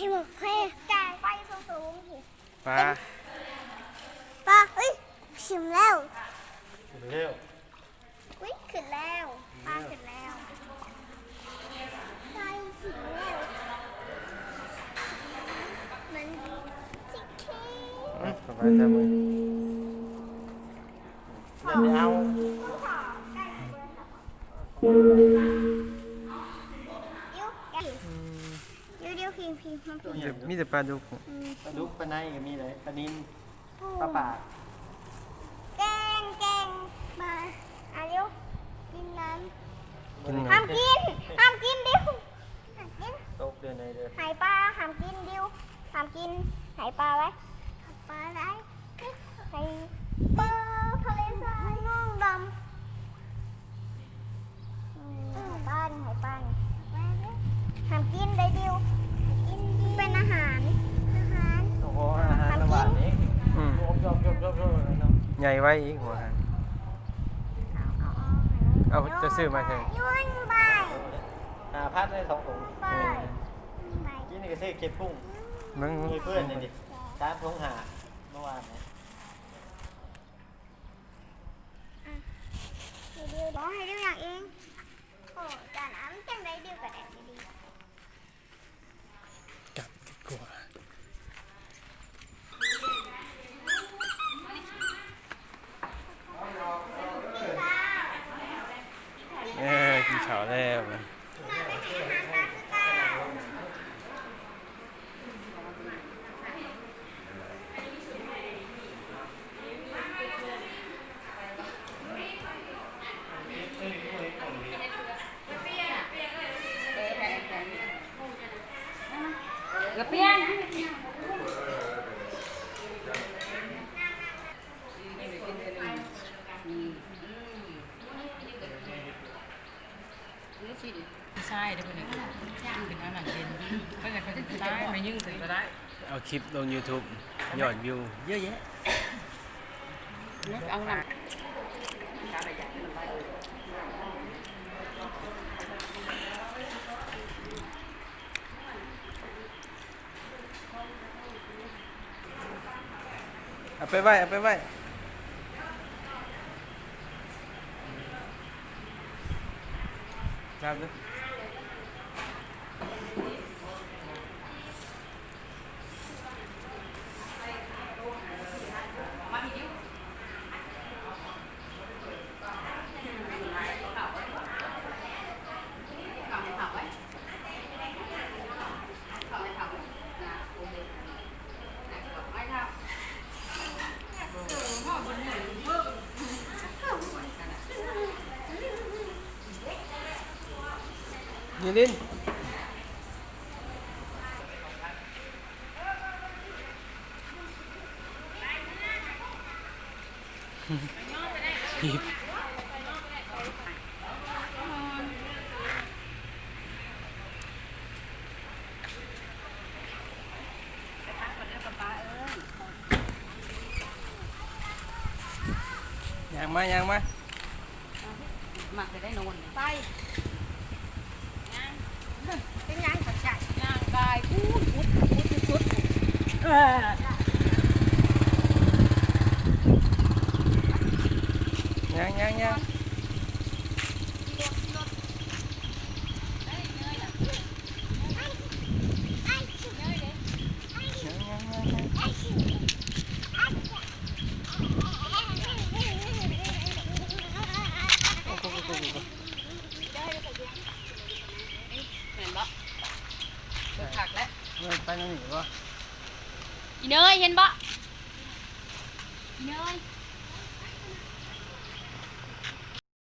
ອີໝົກໄຟ ກາຍໄຟສູງໆ ປາ ປາ ອຸ້ຍ ຂຶ້ນແລ້ວ ຂຶ້ນແລ້ວ ອຸ້ຍ ຂຶ້ນແລ້ວ ປາຂຶ້ນແລ້ວ ໄຟຂຶ້ນແລ້ວ ມັນຊິເຄ ອືມ ສະບາຍໃຈມື້ ເອົາ ອືມ ດຽວໆ ພິງໆ ມີແຕ່ປາດຸກ ອືມ ປາດຸກ ປາໄນກໍມີເລີຍ ປານິນ ປາປາກ ແກງ ແກງ ມາ ອາ ເຮັດກິນນ້ຳ ກິນນ້ຳ ຫ້າມກິນ ຫ້າມກິນ ດິວ ຫ້າມກິນ ຕົກເດືອນໃດເດີ ໃຫ້ປາ ຫ້າມກິນ ດິວ ຫ້າມກິນ ໃຫ້ປາໄວ້ ປາໄວ້ ໃຫ້ປາທະເລຊາຍ ງອງດຳ. ອືມ ໃຫ້ປ້ານີ້ ໃຫ້ປ້ານີ້ ຫ້າມກິນໄດ້ດິວ ກິນ ກິນເປັນອາຫານ ອາຫານ ໂອ້ໂຫ ອາຫານລະຫວ່າງນີ້ ອືມ ໃຫຍ່ໄວອີກ ຫົວຫັ້ນ ເອົາ ເອົາ ເອົາ ເອົາ ເຈົ້າຊື້ມາໃສ່ ຢູ່ໃນບ້ານ ຫ້າພັນ ໄດ້ສອງຖົງ ເອີ ກິນນີ້ກໍຊື້ເກັບປຸ້ງ ເບິ່ງ ມີເພື່ອນນີ້ ສາມຖົງຫ້າ ເມື່ອວານນີ້. ອ່ະ ໃຫ້ດິວ ບໍ່ໃຫ້ດິວຫຍັງເອງ ໂອ້ ຈານອຳ ຈັ່ງໃດດິວກໍໄດ້ດີ ກັບດີກວ່າ ເອີ ກິນເຂົ້າແລ້ວ. ກະປ່ຽນ ຊາຍເດ້ ເພິ່ນເປັນອັນນັ້ນເປັນ ເພິ່ນເປັນຊາຍ ແມ່ຍິງເພິ່ນກໍໄດ້ ເອົາຄລິບລົງຢູທູບ ຍອດວິວເຍອະແຍະ. ເອົານຳ ເອົາໄປໄວ້ ເອົາໄປໄວ້ ຈັບເດີ. ຍິນດີ. ຍ່າງມາ ຍ່າງມາ. ມັກຈະໄດ້ນອນ ໄປ ຍ່າງ ເປັນຫຍັງ ເປັນຫຍັງ ຍ່າງກາຍພຸ້ນ ພຸ້ນ ພຸ້ນທີ່ສຸດ ເອີ ຍ່າງ ຍ່າງ ຍ່າງ ຂີ່ລົດ ຂີ່ລົດ ໄດ້ເມື່ອຍລະ ຍ່າງ ຍ່າງ ຍ່າງ ຍ່າງ. ໂອ້ໂຫ ໂອ້ໂຫ ໂອ້ໂຫ ແມ່ນບໍ່? ຄັກແລ້ວ ເອີ ໄປນຳນີ້ບໍ່? ອີເນີຍ ເຫັນບໍ່? ອີເນີຍ.